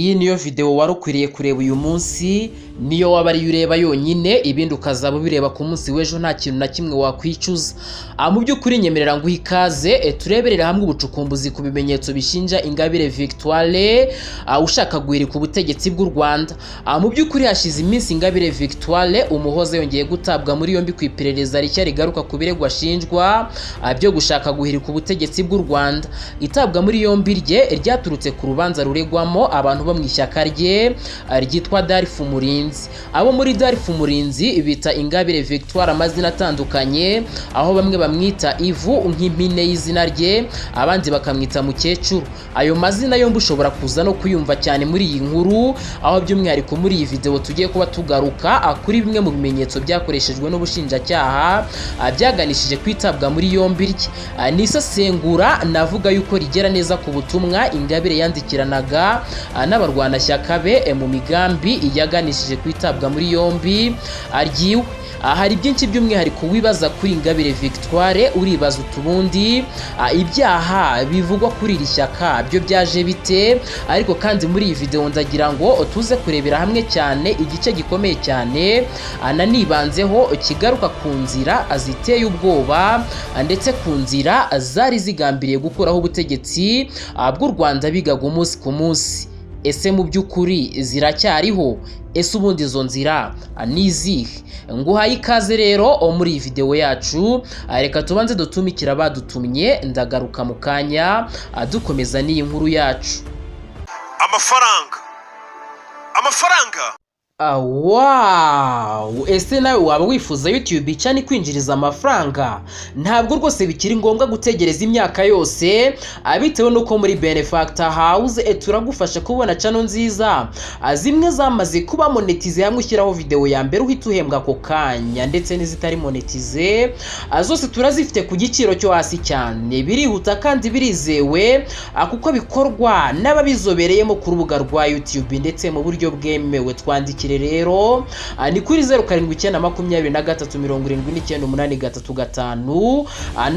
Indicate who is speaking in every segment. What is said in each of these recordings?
Speaker 1: Iyi niyo video wari ukwiriye kureba uyu munsi. Niyo waba ariyo ureba yonyine, ibindi ukazaba ubireba ku munsi w'ejo, nta kintu na kimwe wakwicuza. Mu by'ukuri nyemerera nguhe ikaze, tureberere hamwe ubucukumbuzi ku bimenyetso bishinja Ingabire Victoire ushaka guhirika ubutegetsi bw'u Rwanda. Mu by'ukuri hashize iminsi Ingabire Victoire Umuhoza yongeye gutabwa muri yombi ku iperereza rishya rigaruka ku birego ashinjwa byo gushaka guhirika ubutegetsi bw'u Rwanda. Itabwa muri yombi rye ryaturutse ku rubanza ruregwamo abantu bo mu ishyaka rye ryitwa DALFA Umurinzi. Abo muri DALFA Umurinzi bita Ingabire Victoire amazina atandukanye, aho bamwe bamwita Ivu nk'impine y'izina rye, abandi bakamwita Mukecuru. Ayo mazina yombi ushobora kuza no kuyumva cyane muri iyi nkuru, aho by'umwihariko muri iyi video tugiye kuba tugaruka kuri bimwe mu bimenyetso byakoreshejwe n'ubushinjacyaha byaganishije kwitabwa muri yombi rye. Ni isesengura navuga yuko rigera neza ku butumwa Ingabire yandikiranaga n'abarwanashyaka be mu migambi yaganishije kwitabwa muri yombi ryiwe. Hari byinshi by'umwihariko wibaza kuri Ingabire Victoire. Uribaza utubundi ibyaha bivugwa kuri iri shyaka byo byaje bite? Ariko kandi muri iyi video ndagira ngo tuze kurebera hamwe cyane igice gikomeye cyane nanibanzeho kigaruka ku nzira ziteye ubwoba ndetse ku nzira zari zigambiriye gukuraho ubutegetsi bw'u Rwanda bigaga umunsi ku munsi. Ese mu by'ukuri ziracyariho? Ese ubundi izo nzira ni izihe? Nguhaye ikaze rero muri iyi video yacu. Reka tubanze dutumikira abadutumye, ndagaruka mu kanya dukomeza n'iyi nkuru yacu.
Speaker 2: Amafaranga, amafaranga.
Speaker 1: Wow! Ese nawe waba wifuza YouTube channel kwinjiriza amafaranga? Ntabwo rwose bikiri ngombwa gutegereza imyaka yose, bitewe n'uko muri Benefactor House turagufasha kubona channel nziza, zimwe zamaze kuba monetize, hamwe ushyiraho video ya mbere uhita uhembwa ako kanya, ndetse n'izitari monetize zose turazifite ku giciro cyo hasi cyane. Birihuta kandi birizewe, kuko bikorwa n'ababizobereyemo ku rubuga rwa YouTube ndetse mu buryo bwemewe. Twandikire rero ni kuri 0792379835,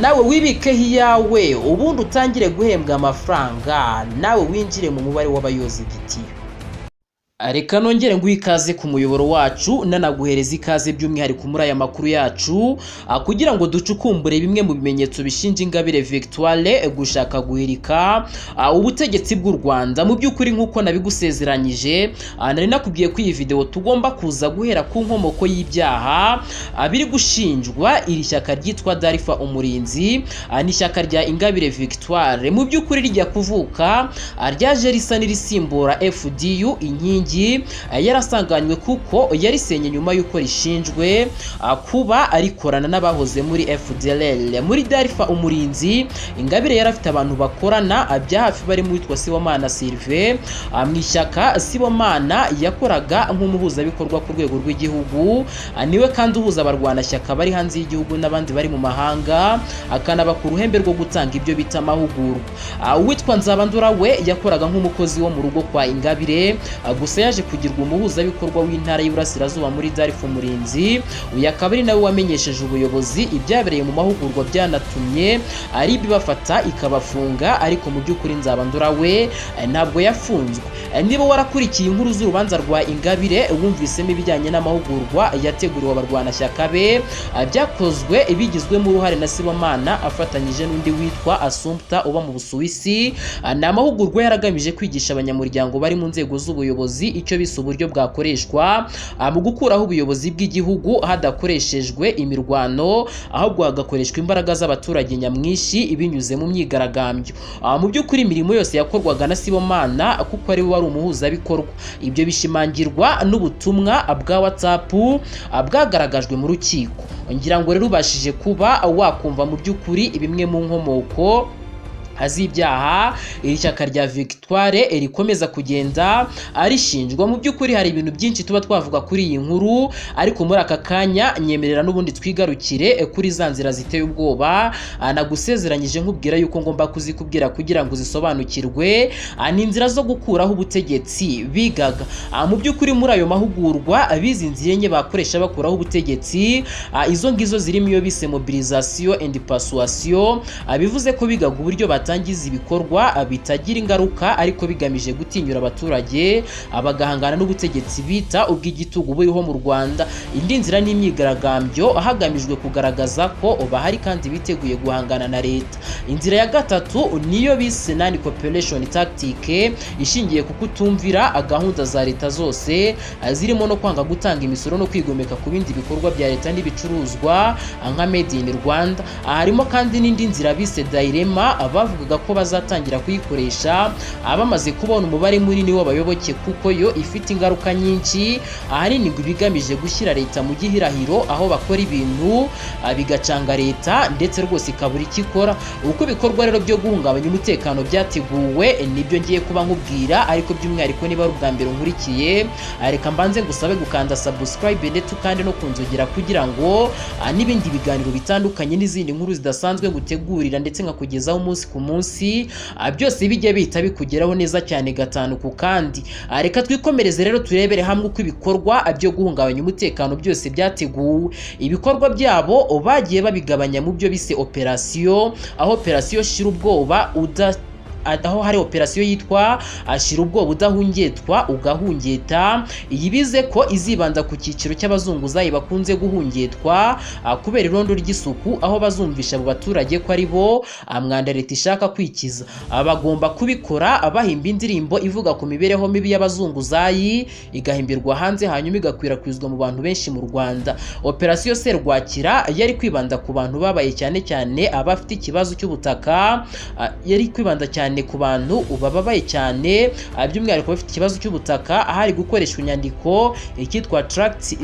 Speaker 1: nawe wibikeho iyawe, ubundi utangire guhembwa amafaranga, nawe winjire mu mubare w'abayoza igitiyo. Reka nongere nguhe ikaze ku muyoboro wacu, nanaguhereza ikaze by'umwihariko muri aya makuru yacu, kugira ngo ducukumbure bimwe mu bimenyetso bishinja Ingabire Victoire gushaka guhirika ubutegetsi bw'u Rwanda. Mu by'ukuri nk'uko nabigusezeranyije, nari nakubwiye ko iyi video tugomba kuza guhera ku nkomoko y'ibyaha biri gushinjwa iri shyaka ryitwa DALFA Umurinzi. Ni ishyaka rya Ingabire Victoire. Mu by'ukuri rijya kuvuka ryaje risa n'irisimbura FDU Inkingi yarasanganywe, kuko yarisenye nyuma y'uko rishinjwe kuba arikorana n'abahoze muri FDLR. Muri DALFA Umurinzi, Ingabire yari afite abantu bakorana bya hafi barimo uwitwa Sibomana Sylvain. Mu ishyaka Sibomana yakoraga nk'umuhuzabikorwa ku rwego rw'igihugu. Niwe kandi uhuza abarwanashyaka bari hanze y'igihugu n'abandi bari mu mahanga, akanaba ku ruhembe rwo gutanga ibyo bita amahugurwa. Uwitwa Nzabandura we yakoraga nk'umukozi wo mu rugo kwa Ingabire, gusa yaje kugirwa umuhuzabikorwa w'intara y'Iburasirazuba muri DALFA Umurinzi. Uyu akaba ari nawe wamenyesheje ubuyobozi ibyabereye mu mahugurwa byanatumye RIB bafata ikabafunga, ariko mu by'ukuri Nzabandura we ntabwo yafunzwe. Niba warakurikiye inkuru z'urubanza rwa Ingabire, wumvisemo ibijyanye n'amahugurwa yateguriwe abarwanashyaka be, byakozwe bigizwemo uruhare na Sibomana afatanyije n'undi witwa Assumpta uba mu Busuwisi. Ni amahugurwa yaragamije kwigisha abanyamuryango bari mu nzego z'ubuyobozi icyo bise uburyo bwakoreshwa mu gukuraho ubuyobozi bw'igihugu hadakoreshejwe imirwano, ahubwo hagakoreshwa imbaraga z'abaturage nyamwinshi binyuze mu myigaragambyo. Mu by'ukuri imirimo yose yakorwaga na Sibomana, kuko ari we wari umuhuzabikorwa. Ibyo bishimangirwa n'ubutumwa bwa WhatsApp bwagaragajwe mu rukiko. Ngira ngo rero ubashije kuba wakumva mu by'ukuri bimwe mu nkomoko z'ibyaha iri shyaka rya Victoire rikomeza kugenda arishinjwa. Mu by'ukuri hari ibintu byinshi tuba twavuga kuri iyi nkuru, ariko muri aka kanya nyemerera n'ubundi twigarukire kuri za nzira ziteye ubwoba nagusezeranyije, nkubwira yuko ngomba kuzikubwira kugira ngo uzisobanukirwe. Ni inzira zo gukuraho ubutegetsi bigaga. Mu by'ukuri muri ayo mahugurwa bize inzira enye bakoresha bakuraho ubutegetsi. Izo ngizo zirimo iyo bise mobilisation and persuasion, bivuze ko bigaga uburyo batangira batangiza ibikorwa bitagira ingaruka ariko bigamije gutinyura abaturage, bagahangana n'ubutegetsi bita ubw'igitugu buriho mu Rwanda. Indi nzira ni imyigaragambyo hagamijwe kugaragaza ko bahari kandi biteguye guhangana na leta. Inzira ya gatatu niyo bise non cooperation tactic, ishingiye ku kutumvira gahunda za leta zose, zirimo no kwanga gutanga imisoro no kwigomeka ku bindi bikorwa bya leta n'ibicuruzwa nka Made in Rwanda. Harimo kandi n'indi nzira bise dilemma, bavugaga ko bazatangira kuyikoresha bamaze kubona umubare munini w'abayoboke, kuko yo ifite ingaruka nyinshi, ahanini ngo ibigamije gushyira leta mu gihirahiro, aho bakora ibintu bigacanga leta ndetse rwose ikabura icyo ikora. Uko ibikorwa rero byo guhungabanya umutekano byateguwe nibyo ngiye kuba nkubwira, ariko by'umwihariko niba ari ubwa mbere nkurikiye, reka mbanze ngusabe gukanda subscribe ndetse kandi no kunzogera, kugira ngo n'ibindi biganiro bitandukanye n'izindi nkuru zidasanzwe ngutegurira ndetse nkakugezaho umunsi ku munsi, byose bijya bihita bikugeraho neza cyane gatanu ku kandi. Reka twikomereze rero, turebere hamwe uko ibikorwa byo guhungabanya umutekano byose byateguwe. Ibikorwa byabo bagiye babigabanya mu byo bise operasiyo, aho operasiyo shira ubwoba uda aho hari operasiyo yitwa Shira ubwoba udahungetwa ugahungeta. Iyi bize ko izibanda ku cyiciro cy'abazunguzayi bakunze guhungetwa kubera irondo ry'isuku, aho bazumvisha abo baturage ko ari bo mwanda leta ishaka kwikiza. Bagomba kubikora bahimba indirimbo ivuga ku mibereho mibi y'abazunguzayi, igahimbirwa hanze hanyuma igakwirakwizwa mu bantu benshi mu Rwanda. Operasiyo Serwakira yari kwibanda ku bantu babaye cyane cyane abafite ikibazo cy'ubutaka, yari kwibanda cyane ku bantu bababaye cyane, by'umwihariko bafite ikibazo cy'ubutaka, ahari gukoreshwa inyandiko icyitwa tract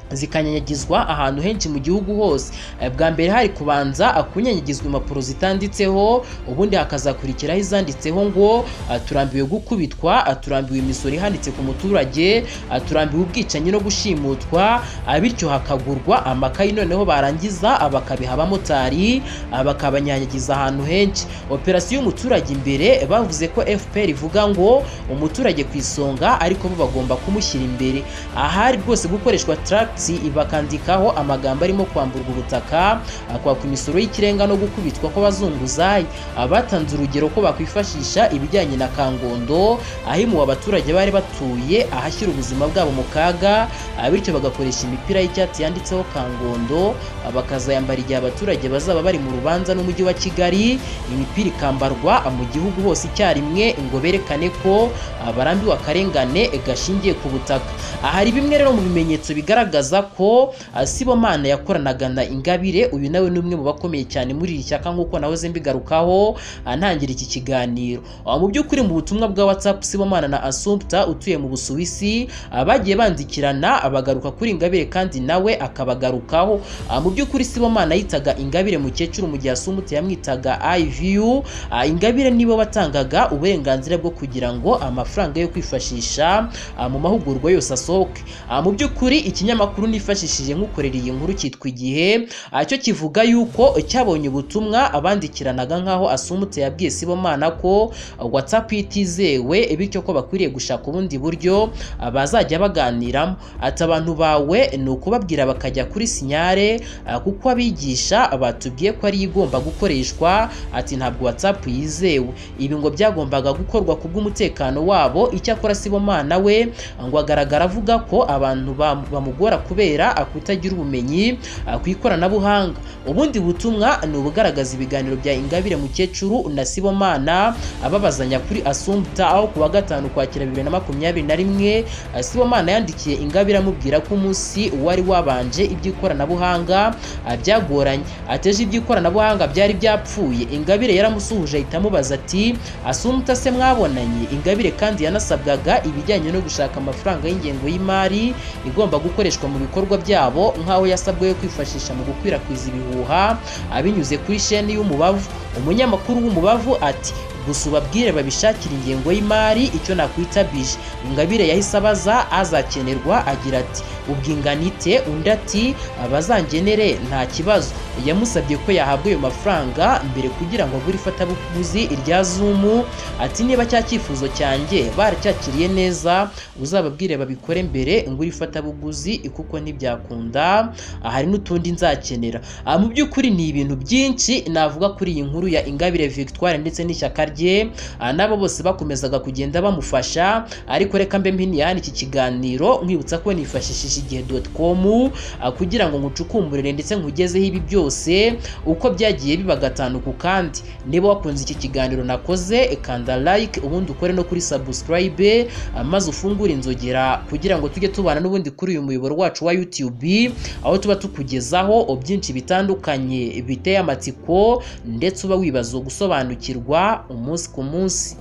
Speaker 1: zikanyanyagizwa ahantu henshi mu gihugu hose. Bwa mbere hari kubanza kunyanyagizwa impapuro zitanditseho, ubundi hakazakurikiraho izanditseho ngo "Turambiwe gukubitwa, turambiwe imisoro ihanitse ku muturage, turambiwe ubwicanyi no gushimutwa." Bityo hakagurwa amakayi, noneho barangiza bakabiha abamotari, bakabanyanyagiza ahantu henshi. Operasiyo y'umuturage imbere, bavuze ko FPR ivuga ngo umuturage ku isonga, ariko bo bagomba kumushyira imbere. Ahari rwose gukoreshwa tract, bakandikaho amagambo arimo kwamburwa ubutaka, kwakwa imisoro y'ikirenga no gukubitwa kw'abazunguzayi. Batanze urugero ko bakwifashisha ibijyanye na Kangondo, ahimuwe abaturage bari batuye ahashyira ubuzima bwabo mu kaga, bityo bagakoresha imipira y'icyatsi yanditseho Kangondo, bakazayambara igihe abaturage bazaba bari mu rubanza n'umujyi wa Kigali. Imipira ikambarwa mu gihugu hose icyarimwe ngo berekane ko barambiwe akarengane gashingiye ku butaka. Hari bimwe rero mu bimenyetso bigaragaza ko Sibomana yakoranaga na Ingabire. Uyu nawe ni umwe mu bakomeye cyane muri iri shyaka, nk'uko nahoze mbigarukaho ntangira iki kiganiro. Mu by'ukuri, mu butumwa bwa WhatsApp Sibomana na Assumpta utuye mu Busuwisi bagiye bandikirana, bagaruka kuri Ingabire kandi nawe akabagarukaho. Mu by'ukuri Sibomana yitaga Ingabire mukecuru, mu gihe Assumpta yamwitaga IVU. Ingabire nibo watangaga uburenganzira bwo kugira ngo amafaranga yo kwifashisha mu mahugurwa yose asohoke. Mu by'ukuri ikinyamakuru nifashishije nkukorera iyi nkuru cyitwa Igihe, cyo kivuga yuko cyabonye ubutumwa abandikiranaga, nk'aho Assumpta yabwiye Sibomana ko WhatsApp itizewe, bityo ko bakwiriye gushaka ubundi buryo bazajya baganiramo. Ati: "Abantu bawe ni ukubabwira bakajya kuri Signal, kuko abigisha batubwiye ko ariyo igomba gukoreshwa." Ati: "Ntabwo WhatsApp yizewe." Ibi ngo byagombaga gukorwa ku bw'umutekano wabo. Icyakora Sibomana we ngo agaragara avuga ko abantu bamugora kubera kutagira ubumenyi ku ikoranabuhanga. Ubundi butumwa ni ubugaragaza ibiganiro bya Ingabire mukecuru na Sibomana ababazanya kuri Assumpta, aho ku wa 5 Ukwakira 2021 Sibomana yandikiye Ingabire amubwira ko umunsi wari wabanje iby'ikoranabuhanga byagoranye, ateje iby'ikoranabuhanga byari byapfuye. Ingabire yaramusuhuje, ahita amubaza ati: "Assumpta se mwabonanye?" Ingabire kandi yanasabwaga ibijyanye no gushaka amafaranga y'ingengo y'imari igomba gukoreshwa mu bikorwa byabo, nk'aho yasabwe kwifashisha mu gukwirakwiza ibihuha binyuze kuri sheni y'Umubavu. Umunyamakuru w'Umubavu ati: Gusa ubabwire babishakire ingengo y'imari, icyo nakwita budget." Ingabire yahise abaza azakenerwa agira ati: "Ubwo ingana ite?" Undi ati: "Bazangenere nta kibazo." Yamusabye ko yahabwa ayo mafaranga mbere kugira ngo agure ifatabuguzi rya Zoom. Ati: "Niba cya cyifuzo cyanjye baracyakiriye neza, uzababwire babikore mbere ngure ifatabuguzi, kuko ntibyakunda, hari n'utundi nzakenera." Mu by'ukuri ni ibintu byinshi navuga kuri iyi nkuru ya Ingabire Victoire ndetse n'ishyaka rye, nabo bose bakomezaga kugenda bamufasha. Ariko reka mbe mpiniye hano iki kiganiro, nkwibutsa ko nifashishije igihe.com kugira ngo ngucukumburire ndetse nkugezeho ibi byose uko byagiye biba gatanu ku kandi. Niba wakunze iki kiganiro nakoze, kanda like, ubundi ukore no kuri subscribe, maze ufungure inzogera kugira ngo tujye tubana n'ubundi kuri uyu muyoboro wacu wa YouTube, aho tuba tukugezaho byinshi bitandukanye biteye amatsiko ndetse uba wibaza gusobanukirwa umunsi ku munsi.